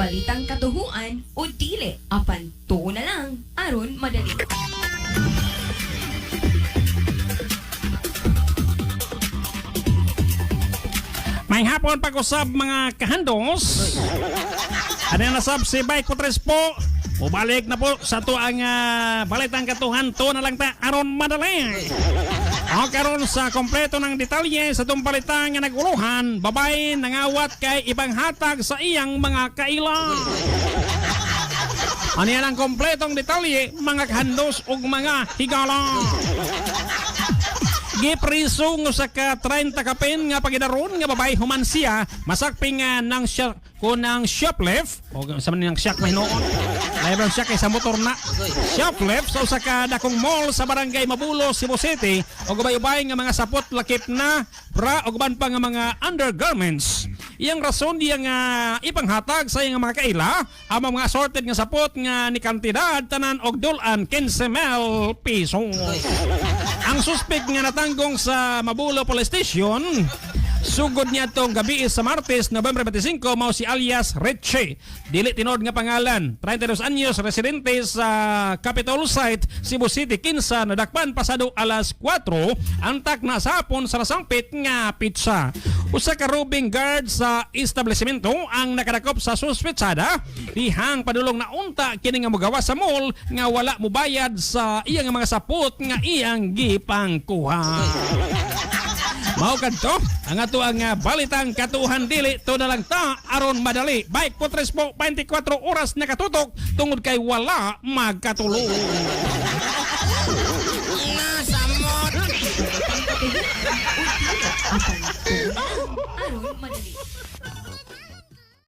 Balitang katuhuan o dili, apan tuo na lang aron madali. May hapon pag-usab, mga kahandos. Ano na sab si Bike Putres po. Mubalik na po sa to ang balitang katuhan to na lang ta aron madali. O karon sa kompleto ng detalye sa itong balitang nga naguluhan, babae nangawat kay ibang hatag sa iyang mga kaila. Ano yan ang kompletong detalye, mga kahandos ug mga higala? Gipriso nga sa ka 30 kapin nga pagidaron nga babae human siya masakpi nga nang siya ko ng shoplift o sa man nang siyak may noon. Lahi siya kay sa motor na shoplift sa usa ka dakong mall sa barangay Mabulo, Cebu City og ubay-ubay nga mga sapot, lakip na bra og uban pa nga mga undergarments. Iyang rason diya nga ipanghatag sa iyang mga kaila ang mga assorted nga sapot nga ni kantidad tanan og dulan 15,000 piso. Ang suspek nga natanggong sa Mabulo Police Station sugod niya tong gabi sa Martes, Nobyembre 25, mao si alias Reche. Dili tinod nga pangalan. 32 anyos, residente sa Capitol Site, Cebu City, kinsa nadakpan pasado alas 4 antak na sa hapon sa nasangpit nga pizza. Usa ka roving guard sa establishmento ang nakadakop sa suspetsada dihang padulong na unta kini nga mogawa sa mall nga wala mobayad sa iyang mga sapot nga iyang gipangkuha. Mao kadto ang ato ang balitang katuhan dili to na lang ta aron madali. Bike po tres po 24 oras nakatutok tungod kay wala magkatulog. Nasamot! Balitang katuhuan o dili, apan tuo na lang aron madali.